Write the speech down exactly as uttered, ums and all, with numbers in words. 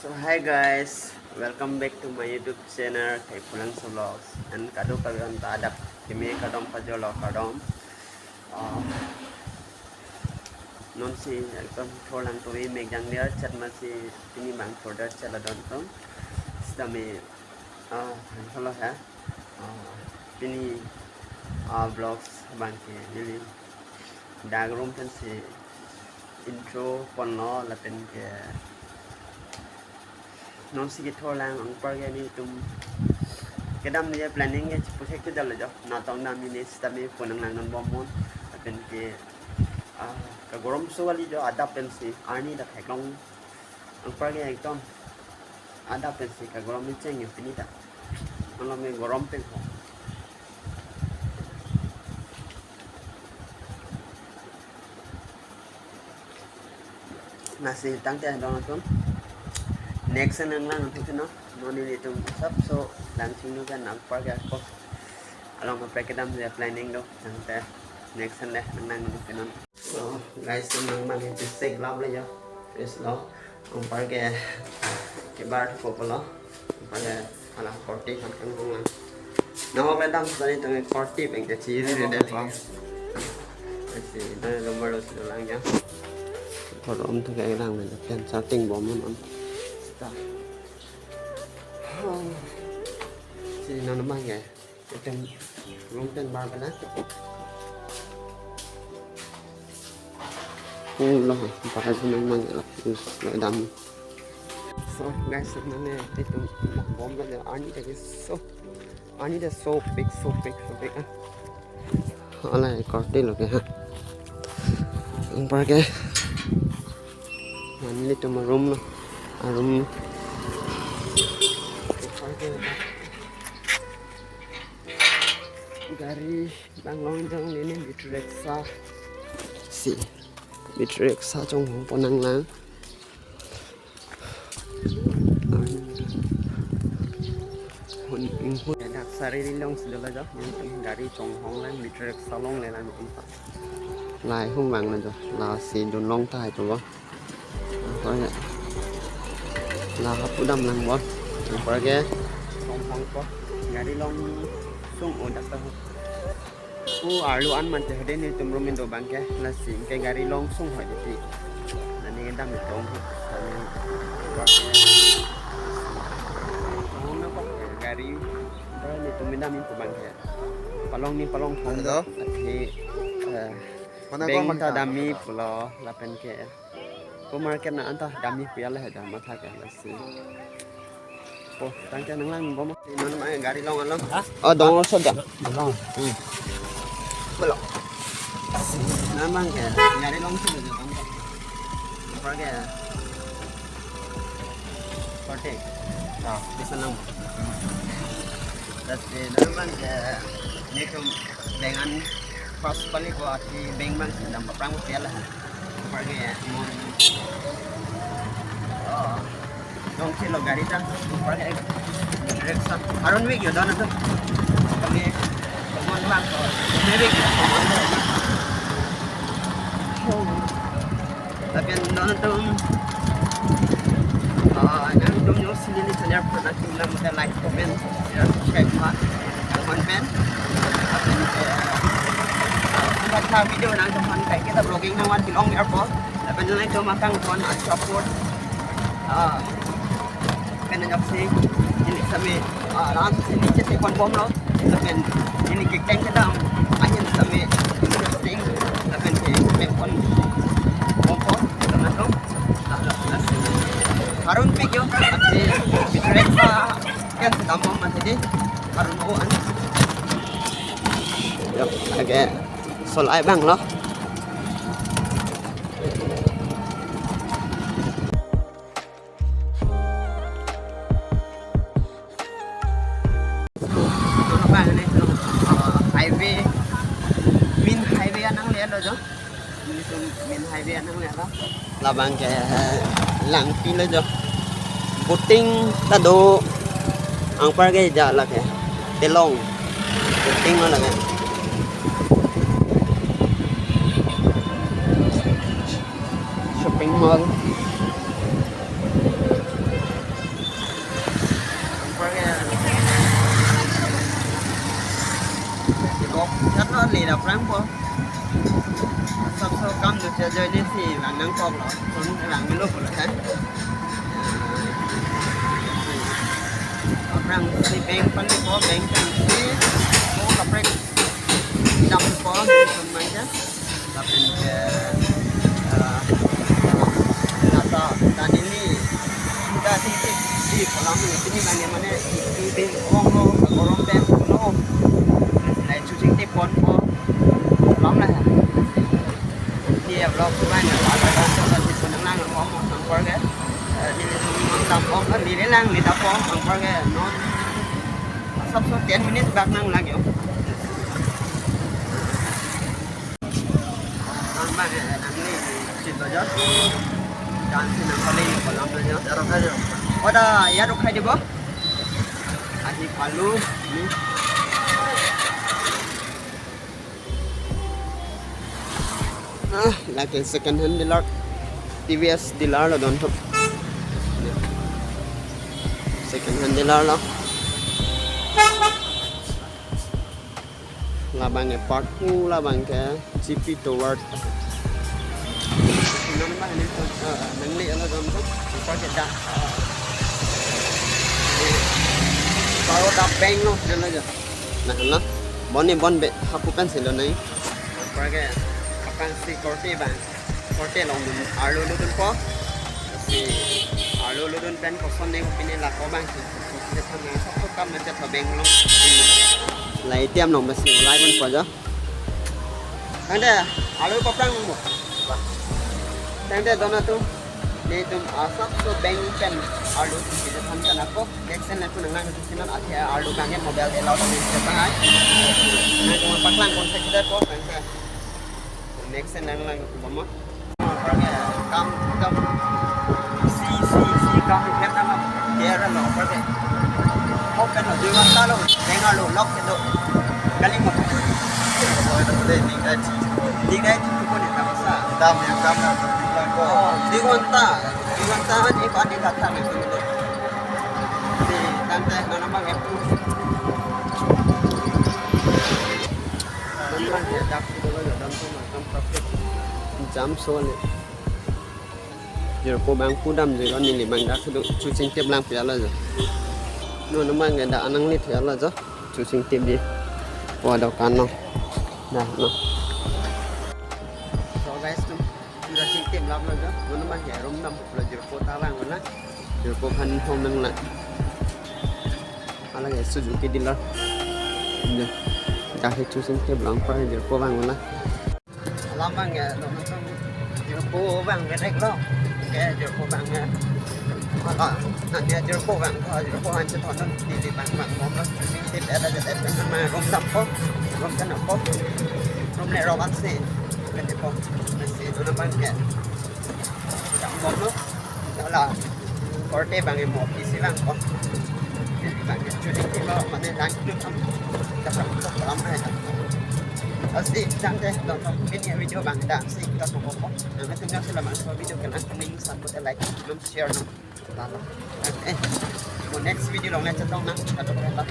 So hi guys, welcome back to my YouTube channel Kaipulang Vlogs, and kadokave anta adap keme kardom pajirlo kardom. Ah, non si ekdom thorlang tove, mek jangde chat masi pini bang thordet chat la don ton. Sitame ah thang thalo ha. Ah, pini ah vlogs bang ke neli dak room pensi intro ponlo lapen ke non si kethorlang, anparke nelitum kedam ni planning ke chipusek ke dal jo. Natong dam ini sitame pu nanglang non bomnon. Lapen ke ah kagorom so kali jo, adap pensi arni dak heklong. Anparke ekdom adap pensi kagorom ni cheng yo pini ta. Malom ke gorom pen ho. Lasi tangte dong atum. Next nanglang atum ke non. Non nelitum sab so lang chingnu kan anparke ako along kaprek kedam je planning do. Tangte next le nanglang atum ke non. So guys, nang mang itu sek lap le jo. Yes lo. Anparke kebar ko polo. Anparke ala korte kan kan mang. Nama pedam tadi tu korte peng ke chiri de de pang. Lasi dah nomor lo sudah lang ya. Korom tu kayak lang le pen starting bomnon. Sta. Si non mang ya. Pen room pen bar bana. Oh lo, para jumang mang la. Terus lo dam. So guys, mane itu bomlo ya, arni dak so. Arni dak so big, so big, so big. Ah. Ala korte lo ke ha. Anparke. Mane nelitum room lo. Ah, room. Anparke. Gari bang long jong neli battery rickshaw. Si battery rickshaw chonghong pon nanglang. Hun, hun. Dak Sarili along si dolo jo. Gari chonghong lang, battery rickshaw longle lang. Lahai hung bang na jo. Lasi dun long tahai to bo. Anparke la hapu dam lang bo. Anparke chonghong po. Gari longsung o dak ta. O arlo an mante hade nelitum room indo bang ke, lasi ke gari longsung hade ti. Nani dam itong. Nani gari, nelitum dam ipo bang ke. Palong ni palong thong do. Hello. Athe, eh, mana beng ko ta mangta dami pulo lapen ke. Ko market na anta dami pu ya le, dah matha ke lasi. Oh, tangte nanglang bom. Non mang gari long along. Ha? Oh, dong also da. Long. Hmm. Belum. Non mang ke gari long si belum. Anparke. Korte. Ah. Bisa nang. Lasi non mang ke nelitum beng an pas pali ko ati beng mang sedang berperang piala. Anparke mon. Oh. Dong chelo gari ta. Anparke rickshaw. Aron week yo don atum. Kami mon lang ko. Week yo. Lapen non atum, ah, nangtum yo si neli channel phan atum nang mate like, comment, share, subscribe pa. Comment pen. Lapen, eh, ah, video nangtum phan kai kita vlogging nangvan pilong airport. Lapen nangtum akang pon support. Ah, pen ajoksi neli sitame, ah, lam si neli chete pon bomlo. Lapen neli kekeng kedam ahin sitame interesting. Lapen kekeng pon bompo. Lapen atum. Harun pik yo. Ati bitrek sa kan sedam bom mati di. Harun o an. Yo, lake solai bang lo. Highway, main highway anang le lo jo. Main highway anang le lo. Labang ke Langpi lo jo. Boating ta do. Anparke ja lake. Telong. Boating lo lake. Shopping mall. Leda prang po. Asapso kam do che ajoine si vang nangkoklo. Sun vang melo pulo kan. Aphrangsi bank pen po, bank pen si po kaprek dampo, sun manja. Lapen ke, eh, nasa dan ini kita tingtik di kolam ini, sini mane mane tingtik onglo, korom pen lo. Nai chuchingtip ponpo, kolam la. Ni vlog tu mane la la la la di punang lang ong ong ong por ke. Eh, ni ni ong tam ong, ni ni lang ni tap ong ong por ke. No. Asapso ten minutes bak nang lagi. Nang bang, eh, nang ni, si bajot. Dan si nang kali ni kolam bajot. Yarok aja. Oda, yarok khai dibo. Ahi palu, ni. Ah, lake second hand dealer. T V S dealer lo don thop. Second hand dealer lo. Labang ke park pu, labang ke G P Tower. Non bang ni, eh, nangli ala jam tu, park ke dak. Baroda Bank lo, jala ja. Nah, nah. Bon ni bon be, hapu pen silo nai. Park ke, aphrangsi korte bang. Korte longdun, arlo lodunpo. Si arlo lodun pen koson ne pine lako bang si. Si thang na sok kam na chetho bank long. La A T M long besi ulai ponpo jo. Tangte arlo koprang mo. Tangte dona tu. Netum asapso bank pen arlo si thang kana ko. Next time na tu nang nang si non athe arlo bang mobile de lo ni se bang ai. Nang ko paklang kon se kita ko tangte. Next time nang lang ko mo. Kam, kam. Si, si, si, kam, kam, kam, kam. Dia ada lo, apa ke? Open lo, dui ghonta lo, dengar lo, lock lo. Kali mo. Ding dai, ding dai, ding dai, tu ko ni, tak masa. Dam, yang dam, dam, dam, dam, ko. Oh, dui ghonta, dui ghonta ni, padi kata ni, tu lo. Si, tangte, nana bang, eh. Nana bang, ya, dak, tu lo, ya, dam, tu lo. Jam so le. Jirpo bang pu damjoi lo, neli bang dak kedo chuchingtip lang pi ala jo. Non bang ke dak anang lit ala jo. Chuchingtip di. Wah, dokan no. Dah no. So guys, tu sudah chingtip lam lo jo. Non bang ke room dam lo, jirpo ta bang lo. Jirpo phan hong nang la. Ala ke Suzuki dealer. Dah. Dak chuchingtip lang pa jirpo bang lo. Alam bang ya, lo nonton jirpo bang gedek lo. Ke jirpo bang ya. Maka, nanya jirpo bang, ko jirpo han cheton non, di di bang bang, bom lo. Di di ada je, ada je, bang, room dampo, room dampo. Room le roban si, kan jirpo. Si, lo bang ya. Dambom lo. Hala korte bang mo pisi bang ko. Bang chuchingtip lo mane lang tu kam. Dapat tu kolam hai. Asi tangte nonton pini video bang dak si kita tunggu ko. Nang tinggal selamat so video kena kuning sampai like, belum share no. Lalu. Eh. Mo next video lo ngecek dong nang. Kado kata.